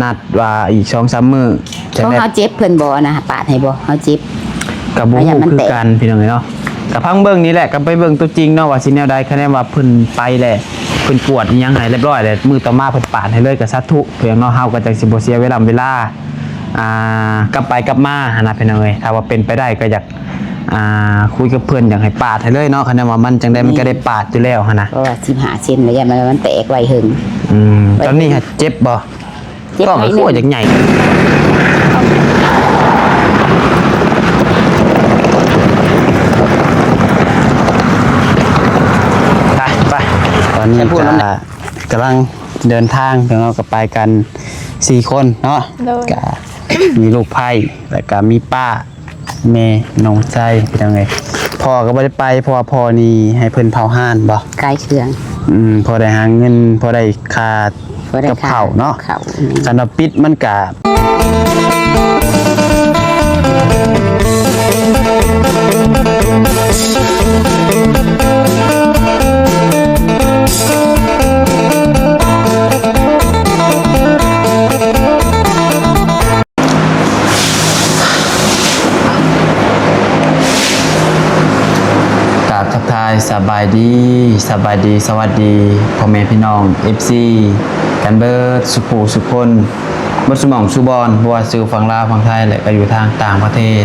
ນັດວ່າອີກສອງສາມມື້ ຂອງເຮົາເຈັບເພິ່ນບໍ່ນະ ປາດໃຫ້ບໍ່ ເຮົາເຈັບ ກໍບໍ່ຮູ້ຄືກັນພີ່ນ້ອງເອີຍເນາະ. ກໍຟັງເບິ່ງນີ້ແຫຼະ ກໍໄປເບິ່ງຕົວຈິງເນາະວ່າຊິແນວໃດ. ຄະແນນວ່າເພິ່ນໄປແລ້ວ ເພິ່ນກວດອີ່ຫຍັງໃຫ້ຮຽບຮ້ອຍແລ້ວ ມື້ຕໍ່ມາເພິ່ນປາດໃຫ້ເລີຍ ກໍສາທຸ ພີ່ນ້ອງເນາະ. ເຮົາກໍຈັ່ງຊິບໍ່ເສຍເວລາເວລາ ອ່າ ກັບໄປກັບມາຫັ້ນນະ ພີ່ນ້ອງເອີຍ. ຖ້າວ່າເປັນໄປໄດ້ກໍຢາກ ອ່າ ຄຸຍກັບເພິ່ນ ຢາກໃຫ້ປາດໃຫ້ເລີຍເນາະ. ຄະແນນວ່າມັນຈັ່ງໃດມັນກໍໄດ້ປາດຢູ່ແລ້ວຫັ້ນນະ ເພາະວ່າສິບຫ້າເຊັນລະ ຢ້ານມັນແຕກໄວເຫິງ. ອືມ ຕອນນີ້ຫາເຈັບບໍ່? ເຈັບ ກ້ອງ ໜ້ອຍໜຶ່ງ ກໍຢາກໃຫຍ່. ໄປ ໄປ ຕອນນີ້ກໍກຳລັງເດີນທາງເນາະ ກໍໄປກັນສີ່ຄົນເນາະ. ໂດຍ ກໍມີລູກໃພ້ ແລ້ວກໍມີປ້າ ແມ່ນ້ອງໄຊ ພີ່ນ້ອງເອີຍ. ພໍ່ກໍບໍ່ໄດ້ໄປ ເພາະວ່າພໍ່ນີ້ໃຫ້ເພິ່ນເຝົ້າຮ້ານບໍ່? ຂາຍເຄື່ອງ. ອືມ ພໍໄດ້ຫາເງິນ ພໍໄດ້ຄ່າກັບເຂົ້າເນາະ. ຄັນວ່າປິດມັນກະ ກາບທັກທາຍສະບາຍດີ ສະບາຍດີ ສະຫວັດດີ ພໍ່ແມ່ພີ່ນ້ອງ ເອັຟຊີ ກັນເບີດສຸຜູ້ສຸຄົນ ເບິດສຸໝ່ອງສຸບ່ອນ ບໍ່ວ່າຢູ່ຝັ່ງລາວ ຝັ່ງໄທ ແລະ ກໍຢູ່ທາງຕ່າງປະເທດ.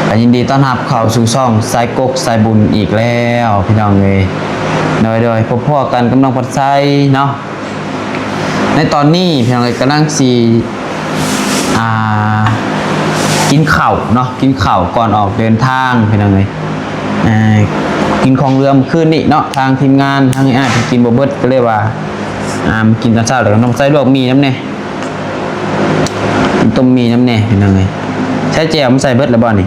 ກໍຍິນດີຕ້ອນຮັບເຂົ້າສູ່ຊ່ອງສາຍກົກສາຍບຸນອີກແລ້ວ ພີ່ນ້ອງເອີຍ. ໂດຍ ໂດຍ ພົບພໍ້ກັນກັບນ້ອງພັດໄຊເນາະ. ໃນຕອນນີ້ພີ່ນ້ອງເອີຍ ກຳລັງຊິ ອ່າ ກິນເຂົ້າເນາະ ກິນເຂົ້າກ່ອນອອກເດີນທາງ ພີ່ນ້ອງເອີຍ. ເອີ ກິນຂອງເຫຼືອມື້ຄືນນີ້ເນາະ ທາງທີມງານ ທາງອ້າຍເພິ່ນກິນບໍ່ເບິດ ກໍເລີຍວ່າ ອ່າ ມາກິນຕອນເຊົ້າ. ແລ້ວກໍນ້ອງໃສ່ລວກໝີ່ນຳແດ່ ຕົ້ມໝີ່ນຳແດ່ ພີ່ນ້ອງເອີຍ. ໃສ່ແຈ່ວມັນໃສ່ເບິດແລ້ວບໍ່ນີ້?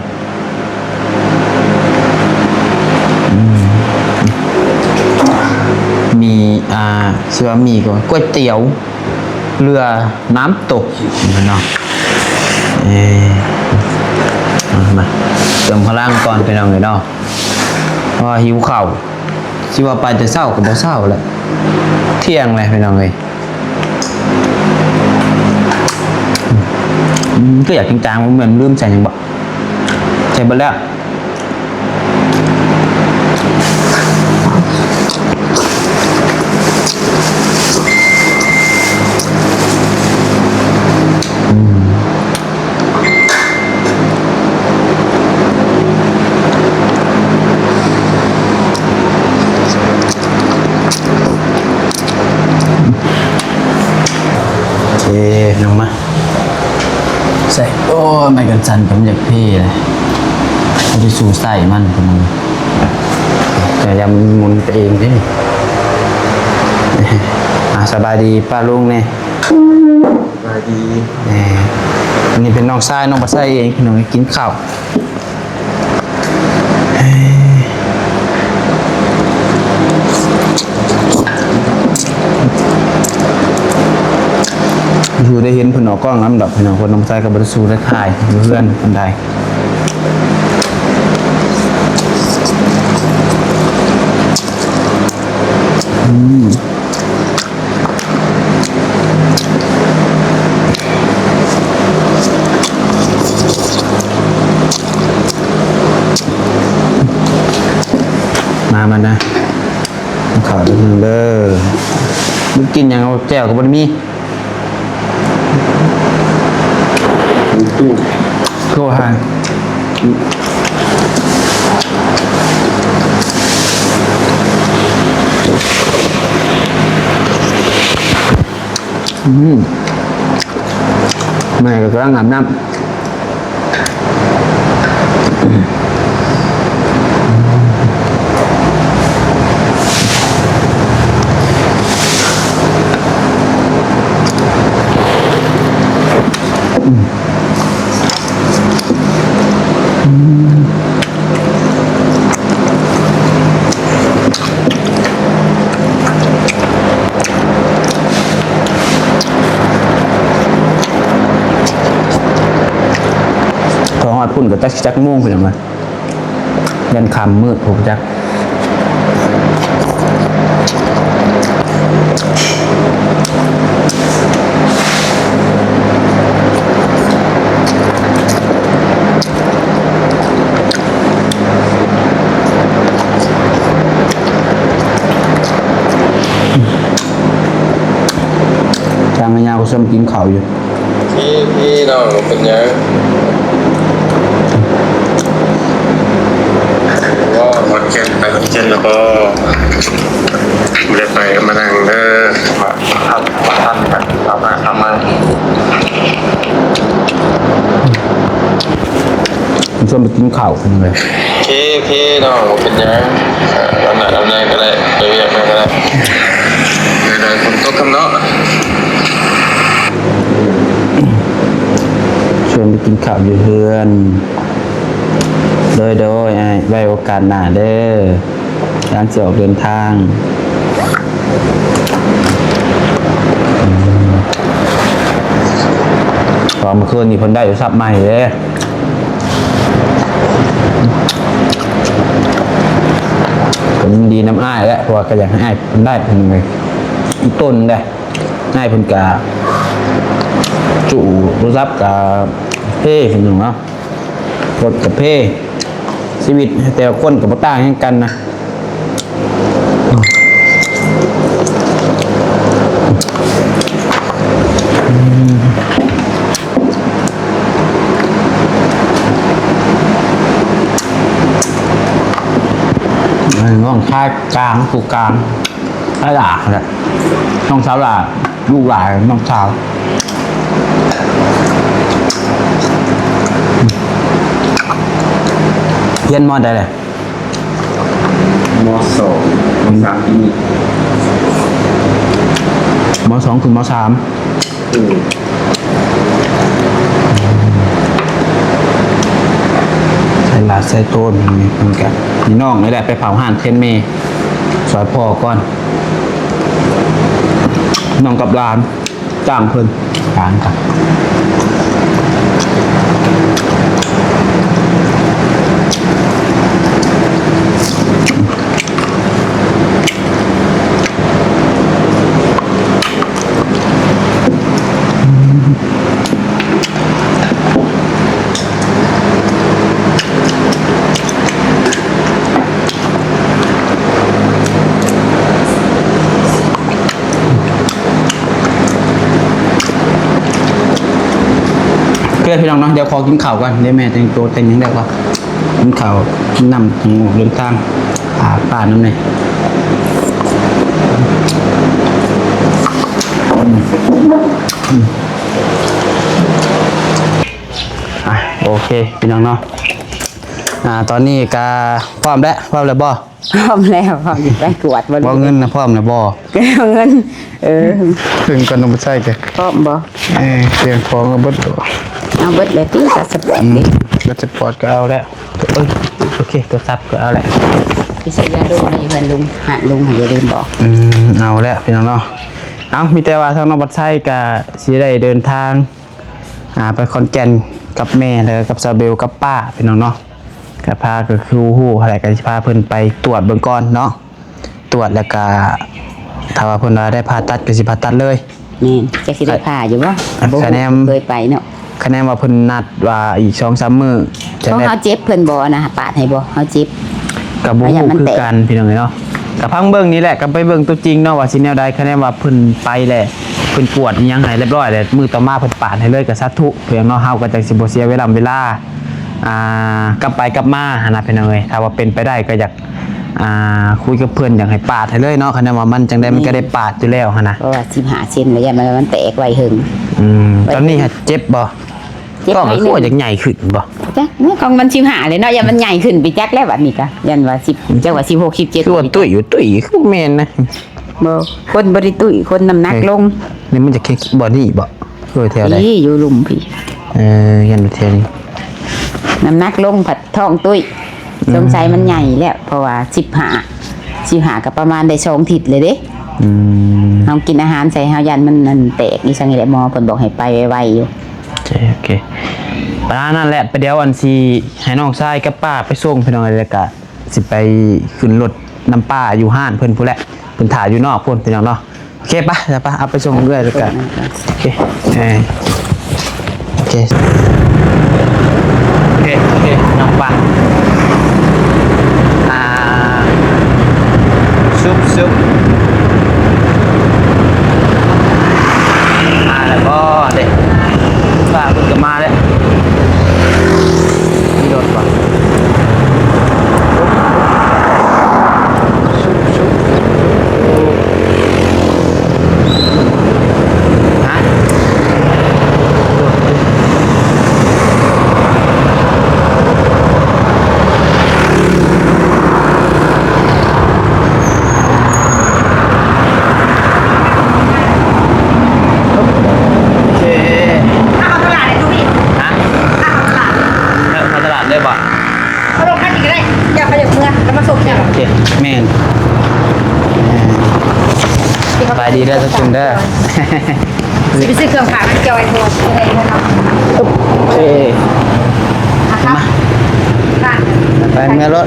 ອືມ ມີ ອ່າ ຊື່ວ່າມີກໍ ກ໋ວຍຕຽວເຫຼືອນ້ຳຕົກເນາະ. ເອີ ມາ ມາເຕີມພະລັງກ່ອນ ພີ່ນ້ອງເອີຍເນາະ ເພາະວ່າຫິວເຂົ້າ. ຊິວ່າໄປແຕ່ເຊົ້າກໍບໍ່ເຊົ້າແຫຼະ ທ່ຽງແລ້ວ ພີ່ນ້ອງເອີຍ. ອືມ ກໍຢາກກິນຈາງ ບໍ່ແມ່ນລືມໃສ່ຫຍັງບໍ່? ໃສ່ເບິດແລ້ວ. ອືມ ເອີ ລົງມາ ໃສ່ ໂອ້ຍ ໄມ້ກັນສັ່ນກໍມັນຢາກເພເລີຍ ບໍ່ໄດ້ສູ້ໃສ່ມັນ ກໍຍັງໝູນໄປເອງເດ້. ອ່າ ສະບາຍດີປ້າລຸງແດ່. ສະບາຍດີ. ແນ່ ອັນນີ້ເປັນນ້ອງຊາຍນ້ອງປາໄຊເອງ ພີ່ນ້ອງ ກິນເຂົ້າ. ບໍ່ໄດ້ເຫັນເພິ່ນອອກກ້ອງນຳດອກ ພີ່ນ້ອງ ເພິ່ນນ້ອງຊາຍກໍບໍ່ໄດ້ສູ່ໄດ້ຖ່າຍຢູ່ເຮືອນປານໃດ. ອືມ ມາ ມານະ ເຂົ້າເດີ ບໍ່ກິນຫຍັງ ແຈ່ວກໍບໍ່ໄດ້ມີ. ໂທຫາ ອືມ ແມ່ກໍກຳລັງອາບນ້ຳ. ພໍຮອດພຸ້ນກໍຈັກ ຈັກໂມງ ພີ່ນ້ອງເອີຍ. ຢ້ານຄ່ຳມືດພຸ້ນຈັກ. ອື ຊຳກິນເຂົ້າຢູ່. ພີ່ ພີ່ນ້ອງເປັນຫຍັງ? ບໍ່ ໝົດແຄມໄປແຄມແລ້ວບໍ່? ບໍ່ໄດ້ໄປ ມານັ່ງເດີ. ເອົາມາ ເອົາມາ. ຊວນໄປກິນເຂົ້າເພິ່ນເລີຍ. ເພ ເພນ້ອງ ບໍ່ເປັນຫຍັງ. ເອີ ອາບນ້ຳອາບໃນກໍໄດ້ ໄປວຽກມາກໍໄດ້. ເດີ ຝົນຕົກນຳເນາະ. ຊວນໄປກິນເຂົ້າຢູ່ເຮືອນ. ໂດຍ ໂດຍ ອ້າຍ ໄວ້ໂອກາດໜ້າເດີ. ກຳລັງຊິອອກເດີນທາງ. ອືມ ເພາະເມື່ອຄືນນີ້ເພິ່ນໄດ້ໂທລະສັບໃໝ່ເດ້. ກໍຍັງດີນຳອ້າຍແຫຼະ ເພາະວ່າກໍຢາກໃຫ້ອ້າຍເພິ່ນໄດ້ ເພິ່ນມີອີກຕົ້ນເດ້. ອ້າຍເພິ່ນກະຈຸໂທລະສັບກະເພ ເພິ່ນເນາະ. ລົດກະເພ ຊີວິດແຕ່ລະຄົນກໍບໍ່ຕ່າງຫຍັງກັນນະ. ນ້ອງຊາຍກາງ ຜູ້ກາງ ຫຼາຍຫຼາຍແຫຼະ ນ້ອງສາວຫຼາຍ ລູກຫຼາຍ ນ້ອງສາວ. ຮຽນ ມໍ ໃດແຫຼະ? ມໍ ສອງ ມໍ ສາມ ປີນີ້. ມໍ ສອງ ຂຶ້ນ ມໍ ສາມ. ອືມ ໃສ່ຫຼານໃສ່ໂຕນ ເພິ່ນກະມີນ້ອງນີ້ແຫຼະ ໄປເຝົ້າຮ້ານແທນແມ່ ຊ່ອຍພໍ່ກ່ອນ. ນ້ອງກັບຫຼານຈ້າງເພິ່ນ ກາງກັນ. ເພື່ອນພີ່ນ້ອງເນາະ ດຽວຂໍກິນເຂົ້າກ່ອນ ດຽວແມ່ແຕ່ງໂຕແຕ່ງຫຍັງແລ້ວກໍກິນເຂົ້າ ກິນນ້ຳ ອອກເດີນທາງ ອາບປານຳແດ່. ອາ ໂອເຄ ພີ່ນ້ອງເນາະ ອາ ຕອນນີ້ກະພ້ອມແລ້ວ ພ້ອມແລ້ວບໍ່? ພ້ອມແລ້ວ ພ້ອມຊິໄປກວດບໍ່? ເວົ້າເງິນນະ ພ້ອມແລ້ວບໍ່? ເອົາເງິນ ເອີ ເບິ່ງກ່ອນ ຕ້ອງໄປໃຊ້ແກ ພ້ອມບໍ່? ເອີ ຕຽມຂອງເອົາເບິດ ເອົາເບິດແລ້ວຕິ ພາສະປອດ ອືມ ນີ້ ພາສະປອດກໍເອົາແລ້ວ ເອີ ໂອເຄ ໂທລະສັບກໍເອົາແລ້ວ ໄປຊື້ຢາດົມໃຫ້ເພື່ອນລຸງ ຫາລຸງ ຢ່າລືມບອກ ອືມ ເອົາແລ້ວພີ່ນ້ອງເນາະ. ເອົາ ມີແຕ່ວ່າທາງນ້ອງບັດໄຊກໍຊິໄດ້ເດີນທາງ ອ່າ ໄປຂອນແກ່ນກັບແມ່ ແລ້ວກໍກັບສາວເບວກັບປ້າ ພີ່ນ້ອງເນາະ. ກໍພາ ກໍຄືຮູ້ຫັ້ນແຫຼະ ກໍຊິພາເພິ່ນໄປຕວດເບິ່ງກ່ອນເນາະ ຕວດແລ້ວກໍຖ້າວ່າເພິ່ນວ່າໄດ້ຜ່າຕັດ ກໍຊິຜ່າຕັດເລີຍ. ແມ່ນ ຈັກຊິໄດ້ຜ່າຢູ່ບໍ່? ບໍ່ຮູ້ ຄະແນນ ເຄີຍໄປເນາະ. ຄະແນນວ່າເພິ່ນນັດວ່າອີກສອງສາມມື້ ຂອງເຮົາເຈັບເພິ່ນບໍ່ນະ ປາດໃຫ້ບໍ່? ເຮົາເຈັບ ກໍບໍ່ຮູ້ຄືກັນພີ່ນ້ອງເອີຍເນາະ. ກໍຟັງເບິ່ງນີ້ແຫຼະ ກໍໄປເບິ່ງຕົວຈິງເນາະວ່າຊິແນວໃດ. ຄະແນນວ່າເພິ່ນໄປແລ້ວ ເພິ່ນກວດອີ່ຫຍັງໃຫ້ຮຽບຮ້ອຍແລ້ວ ມື້ຕໍ່ມາເພິ່ນປາດໃຫ້ເລີຍກໍສາທຸ ເພິ່ນເນາະ. ເຮົາກໍຈັ່ງຊິບໍ່ເສຍເວລາ ເວລາ ອ່າ ກັບໄປກັບມາຫັ້ນນະພີ່ນ້ອງເອີຍ. ຖ້າວ່າເປັນໄປໄດ້ກໍຢາກ ອ່າ ຄຸຍກັບເພິ່ນ ຢາກໃຫ້ປາດໃຫ້ເລີຍເນາະ. ຄະແນນວ່າມັນຈັ່ງໃດມັນກໍໄດ້ປາດຢູ່ແລ້ວຫັ້ນນະ ເພາະວ່າສິບຫ້າເຊັນແລ້ວ ຢ້ານມັນແຕກໄວເຫິງ. ອືມ ຕອນນີ້ຫາເຈັບບໍ່? ເຈັບ ກ້ອງ ໜ້ອຍໜຶ່ງ ຄືວ່າຢາກໃຫຍ່ຂຶ້ນບໍ່? ຈັກ ຂອງມັນສິບຫ້າເລີຍເນາະ ຢ້ານມັນໃຫຍ່ຂຶ້ນໄປຈັກແລ້ວບັດນີ້ກະ ຢ້ານວ່າສິບ ຈັກວ່າສິບຫົກ ສິບເຈັດ ຄືວ່າຕຸ້ຍຢູ່ ຕຸ້ຍ ຄືບໍ່ແມ່ນນະ. ບໍ່ ຄົນບໍ່ໄດ້ຕຸ້ຍ ຄົນນ້ຳໜັກລົງ. ນີ້ມັນຈະເຄັດບໍ່ນີ້ບໍ່? ເອີ ແຖວໃດ? ນີ້ຢູ່ລຸ່ມພີ້. ເອີ ຢ້ານແຖວນີ້ ນ້ຳໜັກລົງພັດທ້ອງຕຸ້ຍ. ອືມ ສົງໄສມັນໃຫຍ່ແລ້ວ ເພາະວ່າສິບຫ້າ ສິບຫ້າກໍປະມານໄດ້ສອງທິດເລີຍເດ້. ອືມ ເຮົາກິນອາຫານໃສ່ ເຮົາຢ້ານມັນ ອັນ ແຕກອີ່ສັງນີ້ແຫຼະ ໝໍເພິ່ນບອກໃຫ້ໄປໄວໆຢູ່. ໂອເຄ ໂອເຄ ປະມານນັ້ນແຫຼະ. ໄປ ດຽວອັນຊິໃຫ້ນ້ອງຊາຍກັບປ້າໄປສົ່ງພີ່ນ້ອງ ແລ້ວກະຊິໄປຂຶ້ນລົດນຳປ້າຢູ່ຮ້ານເພິ່ນພຸ້ນແຫຼະ ເພິ່ນຖ້າຢູ່ນອກພຸ້ນພີ່ນ້ອງເນາະ. ໂອເຄ ໄປ ໄປ ເອົາໄປສົ່ງເອື້ອຍແລ້ວກະ ໂອເຄ ເອີ ໂອເຄ ໂອເຄ ໂອເຄ ນ້ອງປ້າ ອ່າ ຊຸບ ຊຸບ ມາແລ້ວ ເອົາລົງຄັນອີກກໍໄດ້ ເຈົ້າຂະຫຍັບເມືອ ແລ້ວມາສົ່ງເຈົ້າ. ໂອເຄ ແມ່ນ. ສະບາຍດີເດີທຸກຄົນເດີ. ຊິໄປຊື້ເຄື່ອງຝາກນຳເຈົ້າໄອ້ໂທ ເອີ ໂອເຄ ມາ ໄປເມືອລົດ.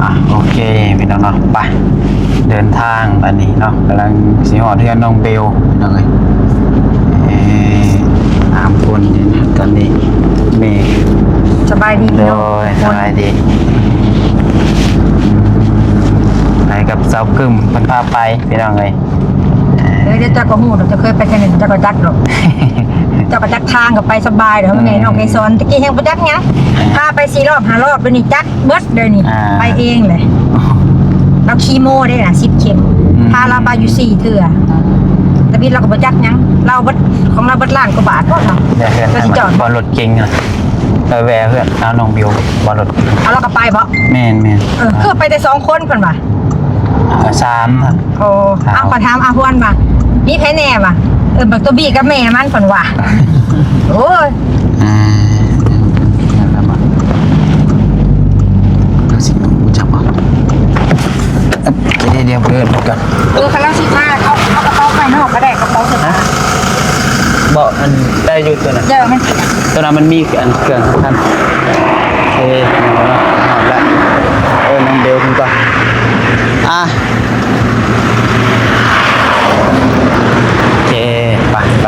ອ່ະ ໂອເຄ ພີ່ນ້ອງເນາະ ໄປ ເດີນທາງບາດນີ້ເນາະ ກຳລັງຊິຮອດເຮືອນນ້ອງເບວ ພີ່ນ້ອງເອີຍ. ເອີ ສາມຄົນຢູ່ນະຕອນນີ້ ແມ່ ສະບາຍດີພີ່ນ້ອງ. ໂດຍ ສະບາຍດີ. ໄປກັບສາວກຶ້ມ ເພິ່ນພາໄປ ພີ່ນ້ອງເອີຍ. ເອີ ດຽວເຈົ້າກໍຮູ້ດອກ ເຈົ້າເຄີຍໄປເທື່ອໜຶ່ງ ເຈົ້າກໍຈັກດອກ ເຈົ້າກໍຈັກທາງ ກໍໄປສະບາຍດອກ. ອືມ ແມ່ນ້ອງໄກສອນ ແຕ່ກີ້ແຮ່ງບໍ່ຈັກຫຍັງ ອ່າ ພາໄປສີ່ຮອບຫ້າຮອບ ດຽວນີ້ຈັກເບິດ ດຽວນີ້ ອ່າ ໄປເອງແຫຼະ. ລາວຄີໂມເດ້ນະ ສິບເຂັມ ອືມ ພາລາວໄປຢູ່ສີ່ເທື່ອ ແຕ່ບິດລາວກໍບໍ່ຈັກຫຍັງ ລາວເບິດ ຂອງລາວເບິດລ້ານກວ່າບາດເນາະ. ແລ້ວເຮືອນ ລາວຊິຈອດ ບ່ອນລົດເກັງນະ ໄປແວ່ເຮືອນ ເອົາ ນ້ອງບິວ ບ່ອນລົດເກັງ. ເອົາ ລາວກໍໄປບໍ? ແມ່ນໆ. ເອີ ຄືໄປແຕ່ສອງຄົນເພິ່ນວ່າ ເອີ ສາມ ໂອ້ ເອົາ ຂໍຖາມອາຮວນວ່າ ມີໃຜແດ່ວ່າ? ເອີ ບັກໂຕບີກັບແມ່ມັນ ເພິ່ນວ່າ. ໂອ້ຍ ອ່າ ເຈົ້າຊິຮູ້ຈັກບໍ່? ເອີ ດຽວເດີນໄປກ່ອນ. ເອີ ຄັນລາວຊິພາ ເອົາ ເອົາກະເປົາໄປນອກກໍໄດ້ ກະເປົາເສື້ອ. ບໍ່ ອັນ ໄດ້ຢູ່ຕົວນັ້ນ ເຈົ້າ ມັນ ຕົວນັ້ນມັນມີອັນເຄື່ອງສຳຄັນ. ເອີ ຮອດແລ້ວ ເອີ້ນນ້ອງເບວເພິ່ນກ່ອນ. ອ່ະ ໂອເຄ ໄປ ໄປ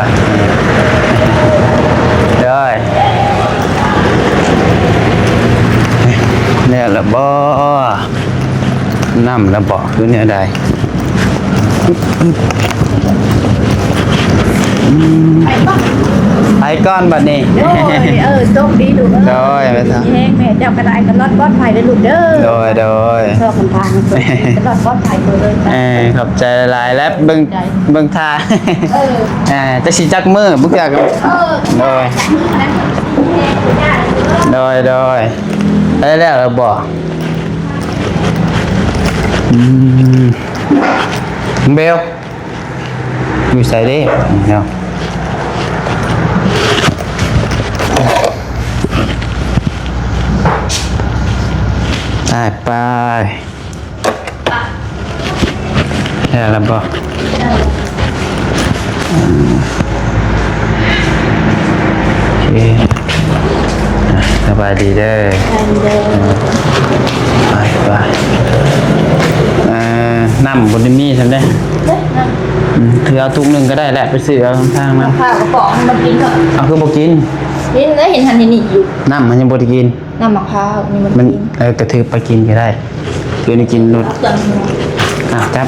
ເດີ ແລ້ວລະບໍ? ນ້ຳລະບໍ ຄືແນວໃດ? ອືມ ໄປກ່ອນບັດນີ້. ໂດຍ ເອີ ໂຊກດີລູກເອີຍ. ໂດຍ ແມ່ນ ມີແຮງແມ່ ເຈົ້າກໍໄດ້ ກໍລອດປອດໄພເດີລູກເດີ. ໂດຍ ໂດຍ ຊອກນຳທາງ ກໍລອດປອດໄພເດີ. ເອີ ຂອບໃຈຫຼາຍໆ ແລະ ເບິ່ງ ເບິ່ງທ່າ. ເອີ ເອີ ຈັກຊິຈັກມື້ ບໍ່ຈັກ. ເອີ ໂດຍ ໂດຍ ໂດຍ ໄດ້ແລ້ວລະບໍ? ອືມ ເບວ ຢູ່ໃສເດ້ເນາະ? ໄປ ໄປ ແລ້ວລະບໍ? ໂອເຄ ອ່ະ ສະບາຍດີເດີ. ໄປ ໄປ ເອີ ນ້ຳບໍ່ໄດ້ມີຊັ້ນເດ້. ອືມ ຖືເອົາຕຸກໜຶ່ງກໍໄດ້ແຫຼະ ໄປຊື້ເອົາທາງນັ້ນ. ເອົາ ຄືບໍ່ກິນ? ກິນແລ້ວ ເຫັນຫັ້ນເຫັນນີ້ຢູ່. ນ້ຳມັນຍັງບໍ່ໄດ້ກິນ. ນ້ຳໝາກພ້າວນີ້ມັນ ມັນ ກິນ ເອີ ກະຖືໄປກິນກໍໄດ້ ຄືໄດ້ກິນໂລດ. ອ່ະ ຈັບ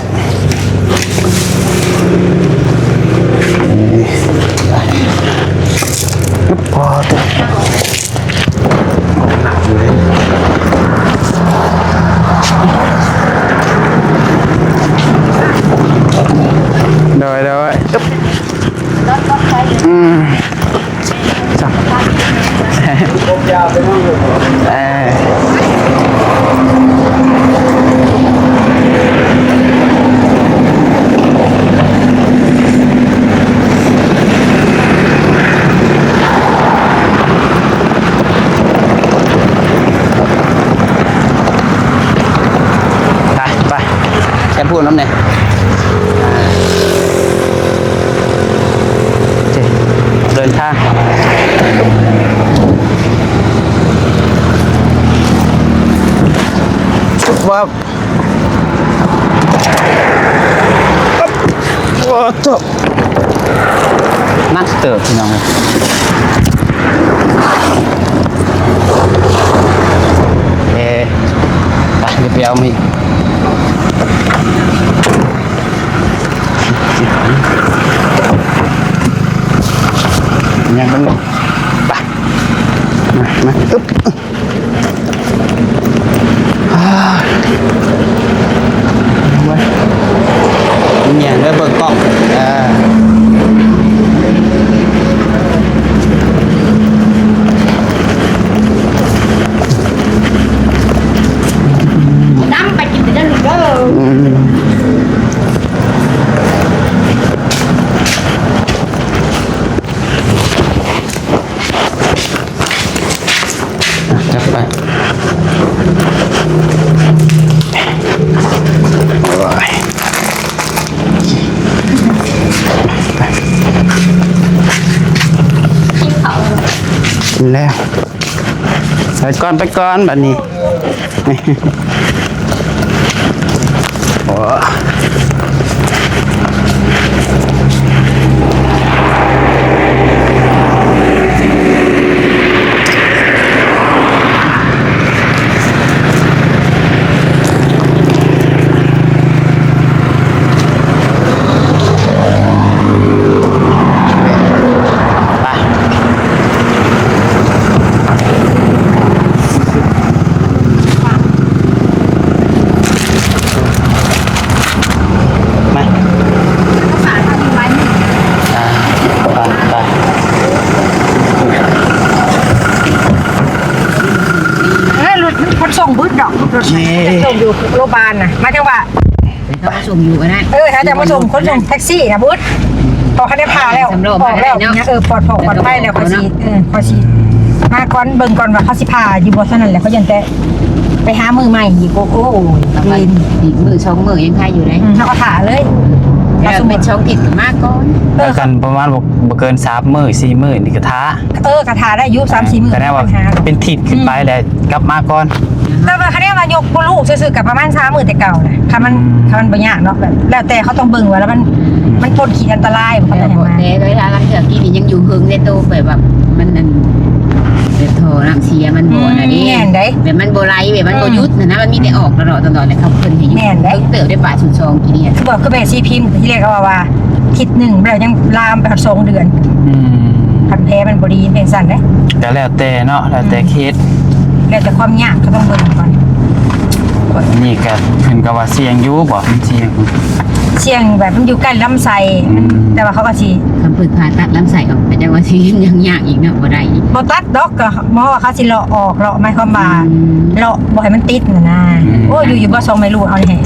ເອີ ປອດ ໜັກຢູ່ເດ້. ໂດຍ ໂດຍ ອືມ. ເອີ ໄປ ໄປ ແກນພູນນຳແດ່. ໂອເຄ ເດີນທາງ ວາບ ໂອ້ໂຫ ໜັກເຕີບ ພີ່ນ້ອງເອີຍ. ເອີ ໄປ ດຽວໄປເອົາມາອີກ. ຍັງເບິ່ງ ໄປ ມາ ມາ ອຶບ ອ່າ ເບິ່ງກ້ອງ ອ່າ ດຳໄປກິນແຕ່ເດີ ອືມ. ແລ້ວ ໄປກ່ອນ ໄປກ່ອນ ບັດນີ້ ໂອ້. ໄປ ມາ ອ່າ ໄປ ໄປ ເອີ ລົດມັນຂົນສົ່ງບຶດດອກ ລົດມັນຂົນສົ່ງຢູ່ໂລບານນະ ໝາຍເຖິງວ່າ ເຂົາມາສົ່ງຢູ່ອັນນັ້ນ ເອີ ຖ້າຈະມາສົ່ງ ຂົນສົ່ງແທັກຊີນະບຸດ ເພາະຄັນໄດ້ຜ່າແລ້ວ ສຳລອງ ອອກແລ້ວ ເອີ ປອດ ປອດໄພແລ້ວ ເຂົາຊິ ເອີ ເຂົາຊິມາກ່ອນ ເບິ່ງກ່ອນວ່າເຂົາຊິຜ່າຢູ່ບໍ່ ເທົ່ານັ້ນແຫຼະ ເຂົາຢ້ານແຕ່ໄປຫາມື້ໃໝ່ອີກ ໂອ້ຍ ປະມານອີກມື້ສອງມື້ຍັງໄຄຢູ່ເດ້ ເຮົາກໍຖ້າເລີຍ ແລ້ວເປັນສອງທິດກໍມາກ່ອນ ເອີ ຄັນປະມານບໍ່ ບໍ່ເກີນສາມມື້ສີ່ມື້ນີ້ກໍຖ້າ ເອີ ກະຖ້າໄດ້ຢູ່ສາມສີ່ມື້ ກະແນວວ່າເປັນທິດຂຶ້ນໄປແລ້ວກັບມາກ່ອນ ແຕ່ວ່າຄະແນນວ່າຍົກບໍ່ລູກຊື່ໆ ກະປະມານສາມມື້ແຕ່ເກົ່ານະ ຄັນມັນ ອືມ ຄັນມັນບໍ່ຍາກເນາະ ແບບແລ້ວແຕ່ເຂົາຕ້ອງເບິ່ງວ່າ ແລ້ວມັນ ອືມ ມັນພົ້ນຂີດອັນຕະລາຍບໍ່ ເຂົາຕ້ອງໃຫ້ມາ ແຕ່ເວລາລາງເທື່ອກີ້ນີ້ຍັງຢູ່ເຫິງເດ້ໂຕ ແບບວ່າມັນອັນ ແບບທໍ່ນ້ຳເສຍມັນບໍ່ອັນນັ້ນເດ້ ອືມ ແມ່ນໃດ ແບບມັນບໍ່ໄຫຼ ແບບມັນບໍ່ ອືມ ຢຸດຫັ້ນນະ ມັນມີແຕ່ອອກຕະຫຼອດຕະຫຼອດ ແລ້ວເຂົາເພິ່ນໃຫ້ຢຸດ ແມ່ນໃດ ເຖິງເຕີບໄດ້ປາຊຸດສອງກີ້ນີ້ ຄືບອກ ຄືແມ່ຊີພິມທີ່ແລກເຂົາເວົ້າວ່າ ທິດໜຶ່ງແລ້ວຍັງລາມໄປຮອດສອງເດືອນ ອືມ ຄັນແຜມັນບໍ່ດີເປັນຊັ້ນເດ້ ກະແລ້ວແຕ່ເນາະ ແລ້ວແຕ່ເຄສ ອືມ ແລ້ວແຕ່ຄວາມຍາກ ເຂົາຕ້ອງເບິ່ງກ່ອນ ນີ້ກະເພິ່ນກະວ່າສ່ຽງຢູ່ບໍ່ ມັນສ່ຽງ ສ່ຽງແບບມັນຢູ່ໃກ້ລຳໄສ້ ອືມ ແຕ່ວ່າເຂົາກະຊິ ຄັນເພິ່ນຜ່າຕັດລຳໄສ້ອອກ ກະຈັ່ງວ່າຊິຍັງຍາກອີກເນາະ ບໍ່ໄດ້ອີກ ບໍ່ຕັດດອກ ກະໝໍວ່າເຂົາຊິເລາະອອກ ເລາະໝາຍຄວາມວ່າ ອືມ ເລາະບໍ່ໃຫ້ມັນຕິດຫັ້ນນະ ອືມ ໂອ້ຍ ຢູ່ ຢູ່ບໍ່ ສອງໄມ້ລູດ ເອົານີ້ໃຫ້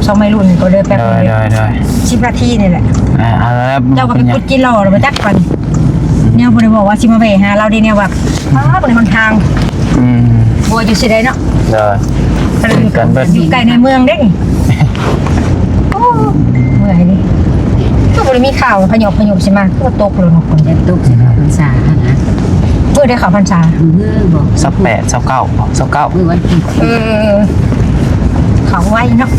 ສອງໄມ້ລູດນີ້ກໍເລີຍແປັບ ໂດຍ ເດີ ໂດຍ ໂດຍ ສິບນາທີນີ້ແຫຼະ ອ່າ ເອົາແລ້ວ ເຈົ້າກໍໄປຂຸດຈີ່ລໍລະບໍ່ຈັກປານນີ້ ອືມ ແນວບໍ່ໄດ້ບອກວ່າຊິມາແວ່ຫາລາວເດ້ ແນວວ່າ ອ້າ ບໍ່ໄດ້ຫົນທາງ ອືມ ບໍ່ຢູ່ຊິໄດ້ເນາະ ໂດຍ ຄັນຢູ່ ກັນເບິດ ຢູ່ໃກ້ໃນເມືອງເດ້ນີ້ ໂອ້ ເມື່ອຍນີ້ ຄືບໍ່ໄດ້ມີຂ່າວພະຍຸ ພະຍຸຊິມາ ຄືວ່າຕົກແລ້ວເນາະ ຝົນ ຢາກຕົກໃສ່ເຂົ້າພັນສາຫັ້ນນະ ມື້ໃດເຂົ້າພັນສາ ມື້ບໍ່ ຊາວແປດ ຊາວເກົ້າ ຊາວເກົ້າ ມື້ວັນທີ ເອີ ເຂົ້າໄວເນາະ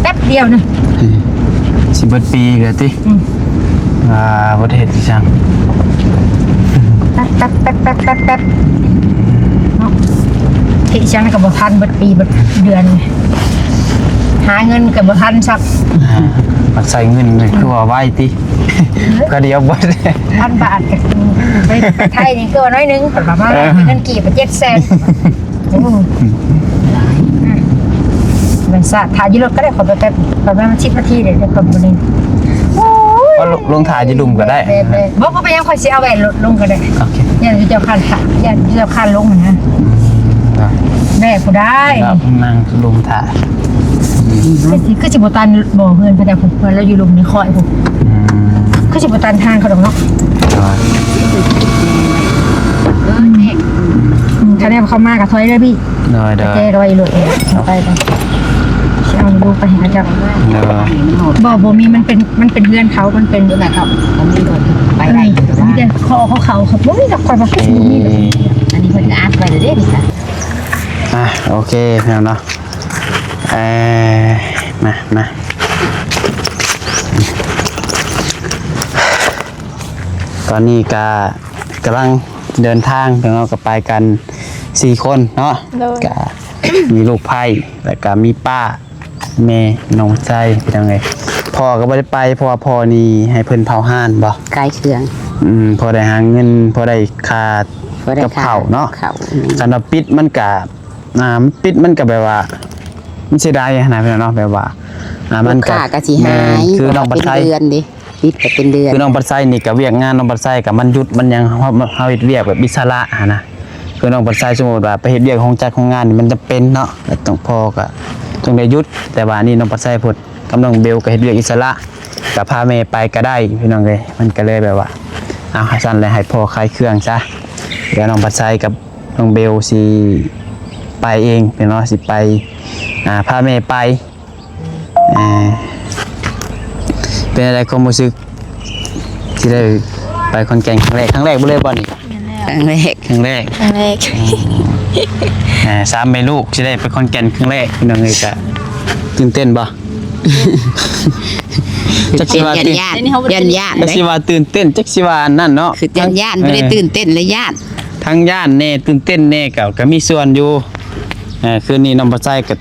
ແປັບດຽວໜຶ່ງ ອືມ ຊິເບິດປີແລ້ວຕິ ອືມ ອ່າ ບໍ່ໄດ້ເຮັດອີ່ຫຍັງ ແປັບໆໆໆໆ ເນາະ ເຮັດອີ່ຫຍັງກໍບໍ່ທັນ ເບິດປີເບິດເດືອນ ຫາເງິນກໍບໍ່ທັນຊ້ຳ ອ່າ ມັກໃຊ້ເງິນນີ້ຄືວ່າໄວຕິ ກະດຽວເບິດ ພັນບາດ ໄປ ໄປໄທນີ້ຄືວ່າໜ້ອຍໜຶ່ງ ປະມານ ເອີ ເງິນກີບເຈັດແສນ ໂອ້ ມັນສາ ຖ້າຢູ່ລົດກໍໄດ້ ຂໍໄປແປັບ ປະມານສິບນາທີເດ້ ເດີ ຂອບຄຸນ ໂອ້ຍ ກໍລົງ ລົງຖ້າຢູ່ລຸ່ມກໍໄດ້ ແບບ ແບບ ບໍ່ ບໍ່ເປັນຫຍັງ ຂ້ອຍຊິເອົາແວ່ລົດລົງກໍໄດ້ ໂອເຄ ຢ້ານເຈົ້າຄານຖ້າ ຢ້ານເຈົ້າຄານລົງຫັ້ນນະ ອືມ ໄດ້ ແວ່ຜູ້ໃດ ນັ່ງລຸ່ມຖ້າ ຄືຊິ ຄືຊິບໍ່ຕັນບໍ່ ເຮືອນເພິ່ນ ເພິ່ນລາວຢູ່ລຸ່ມນີ້ ຂ້ອຍພຸ້ນ ອືມ ຄືຊິບໍ່ຕັນທາງເຂົາດອກເນາະ ໂດຍ ອືມ ຄັນແມ່ນເຂົາມາກໍຖອຍເດີພີ່ ໂດຍ ໂດຍ ແຈກໍໄວ້ຢູ່ລົດ ເອົາໄປ ໄປ ຊິເອົາລູກໄປໃຫ້ເຂົາເຈົ້າ ໂດຍ ບໍ່ ບໍ່ມີ ມັນເປັນ ມັນເປັນເຮືອນເຂົາ ມັນເປັນ ໂດຍ ເຂົາ ເຂົາມີລົດໄປໄດ້ ເອີ ມີແຕ່ຂໍເຂົາ ເຂົາ ເຂົາບໍ່ມີດອກ ຂ້ອຍວ່າຄືຊິບໍ່ມີດອກ ເອີ ອັນນີ້ເພິ່ນກໍອັດໄວ້ແລ້ວເດ້ນີ້ກະ ອ່ະ ໂອເຄ ພີ່ນ້ອງເນາະ ເອີ ມາ ມາ ຕອນນີ້ກະກຳລັງເດີນທາງ ພີ່ນ້ອງ ກໍໄປກັນສີ່ຄົນເນາະ ໂດຍ ກະມີລູກໃພ້ ແລ້ວກະມີປ້າ ແມ່ ນ້ອງຊາຍ ພີ່ນ້ອງເອີຍ ພໍ່ກໍບໍ່ໄດ້ໄປ ເພາະວ່າພໍ່ນີ້ໃຫ້ເພິ່ນເຜົາຮ້ານບໍ່ ຂາຍເຄື່ອງ ອືມ ພໍໄດ້ຫາເງິນ ພໍໄດ້ຄ່າ ພໍໄດ້ ກັບເຂົ້າເນາະ ເຂົ້າ ອືມ ຄັນວ່າປິດມັນກະ ອ່າ ມັນປິດມັນກະແບບວ່າ ມັນເສຍດາຍຫັ້ນນະ ພີ່ນ້ອງເນາະ ແບບວ່າ ອ່າ ມັນກະ ລູກຄ້າກໍຊິຫາຍ ແມ່ນ ຄືນ້ອງບັດໄຊ ປິດກໍເປັນເດືອນ ຄືນ້ອງບັດໄຊນີ້ກະວຽກງານນ້ອງບັດໄຊກະມັນຢຸດ ມັນຫຍັງ ເຮົາ ເຮົາເຮັດວຽກແບບອິດສະຫຼະຫັ້ນນະ ຄືນ້ອງບັດໄຊສົມມຸດວ່າໄປເຮັດວຽກໂຮງຈັກໂຮງງານນີ້ມັນຈຳເປັນເນາະ ຕ້ອງ ພໍ່ກໍຕ້ອງໄດ້ຢຸດ ແຕ່ວ່ານີ້ນ້ອງບັດໄຊພຸ້ນ ກັບນ້ອງເບວກໍເຮັດວຽກອິດສະຫຼະ ກໍພາແມ່ໄປກໍໄດ້ ພີ່ນ້ອງເອີຍ ມັນກໍເລີຍແບບວ່າ ເອົາ ຊັ້ນແຫຼະ ໃຫ້ພໍ່ຂາຍເຄື່ອງຊະ ແລ້ວນ້ອງບັດໄຊກັບນ້ອງເບວຊິໄປເອງ ພີ່ນ້ອງເນາະ ຊິໄປ ອ່າ ພາແມ່ໄປ ເອີ ເປັນຈັ່ງໃດຄວາມຮູ້ສຶກ ທີ່ໄດ້ໄປຂອນແກ່ນຄັ້ງແລກ ຄັ້ງແລກບໍ່ເລີຍບໍ່ນີ້ ແມ່ນແລ້ວ ຄັ້ງແລກ ຄັ້ງແລກ ຄັ້ງແລກ ອ່າ ສາມແມ່ລູກຊິໄດ້ໄປຂອນແກ່ນຄັ້ງແລກ ພີ່ນ້ອງເອີຍ ກະຕື່ນເຕັ້ນບໍ່? ຈັກຊິວ່າຕື່ນເຕັ້ນ ຢ້ານໆ ຢ້ານໆ ຈັກຊິວ່າຕື່ນເຕັ້ນ ຈັກຊິວ່າອັນນັ້ນເນາະ ຄືຢ້ານໆ ບໍ່ໄດ້ຕື່ນເຕັ້ນແລະຢ້ານ ທັງຢ້ານແດ່ ຕື່ນເຕັ້ນແດ່ ກະ ກະມີສ່ວນຢູ່. ເອີ ຄືນນີ້ນ້ອງປາໄຊກະ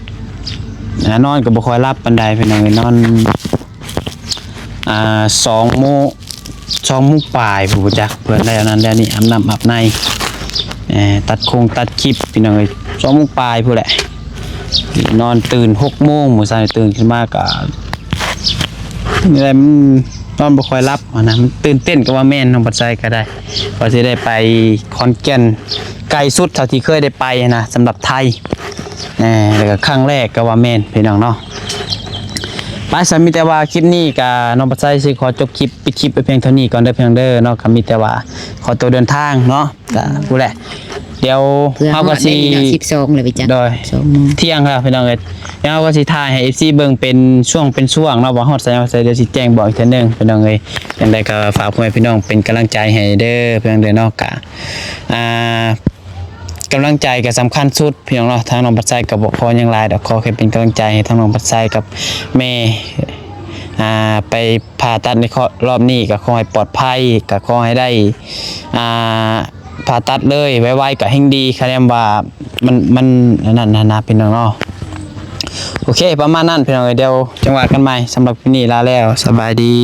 ອ່າ ນອນກະບໍ່ຄ່ອຍຫຼັບປານໃດ ພີ່ນ້ອງເອີຍ ນອນ ອ່າ ສອງໂມງ ສອງໂມງປາຍ ຜູ້ຈັກ ເພິ່ນໄດ້ອັນນັ້ນແລ້ວນີ້ ອາບນ້ຳອາບໃນ ເອີ ຕັດຄົງຕັດຄລິບ ພີ່ນ້ອງເອີຍ ສອງໂມງປາຍພຸ້ນແຫຼະ ນອນຕື່ນຫົກໂມງ ມື້ເຊົ້າຕື່ນຂຶ້ນມາກະ ນີ້ແຫຼະ ມັນນອນບໍ່ຄ່ອຍຫຼັບຫັ້ນນະ ມັນຕື່ນເຕັ້ນກະວ່າແມ່ນ ນ້ອງປາໄຊກະໄດ້ ວ່າຊິໄດ້ໄປຂອນແກ່ນ ໄກສຸດເທົ່າທີ່ເຄີຍໄດ້ໄປຫັ້ນນະ ສຳລັບໄທ ເອີ ແລ້ວກະຄັ້ງແລກກະວ່າແມ່ນ ພີ່ນ້ອງເນາະ. ໄປ ສະ ມີແຕ່ວ່າຄລິບນີ້ກະ ນ້ອງປາໄຊຊິຂໍຈົບຄລິບ ປິດຄລິບໄວ້ພຽງເທົ່ານີ້ກ່ອນເດີ ພີ່ນ້ອງເດີເນາະ ກະມີແຕ່ວ່າຂໍຕົວເດີນທາງເນາະ ກະ ອືມ ພຸ້ນແຫຼະ ດຽວເຮົາກະຊິ ສິບສອງແລ້ວໄປຈັກ ໂດຍ ສອງໂມງ ທ່ຽງແລ້ວ ພີ່ນ້ອງເອີຍ ດຽວເຮົາກະຊິຖ່າຍໃຫ້ເອັຟຊີເບິ່ງເປັນຊ່ວງເປັນຊ່ວງເນາະ ວ່າຮອດໃສ ຮອດໃສ ດຽວຊິແຈ້ງບອກອີກເທື່ອໜຶ່ງ ພີ່ນ້ອງເອີຍ. ຈັ່ງໃດກະຝາກພໍ່ແມ່ພີ່ນ້ອງເປັນກຳລັງໃຈໃຫ້ເດີ ພີ່ນ້ອງເດີເນາະ ກະ ອ່າ ກຳລັງໃຈກະສຳຄັນສຸດ ພີ່ນ້ອງເນາະ. ທາງນ້ອງປາໄຊກະບໍ່ຂໍຫຍັງຫຼາຍດອກ ຂໍແຄ່ເປັນກຳລັງໃຈໃຫ້ທາງນ້ອງປາໄຊກັບແມ່ ອ່າ ໄປຜ່າຕັດໃນ ລອບນີ້ ກະຂໍໃຫ້ປອດໄພ ກະຂໍໃຫ້ໄດ້ ອ່າ ຜ່າຕັດເລີຍໄວໆ ກະແຮ່ງດີ ຄະແນນວ່າມັນ ມັນອັນນັ້ນຫັ້ນນະ ພີ່ນ້ອງເນາະ. ໂອເຄ ປະມານນັ້ນ ພີ່ນ້ອງເອີຍ ດຽວຈັ່ງວ່າກັນໃໝ່ ສຳລັບຄລິບນີ້ລາແລ້ວ ສະບາຍດີ.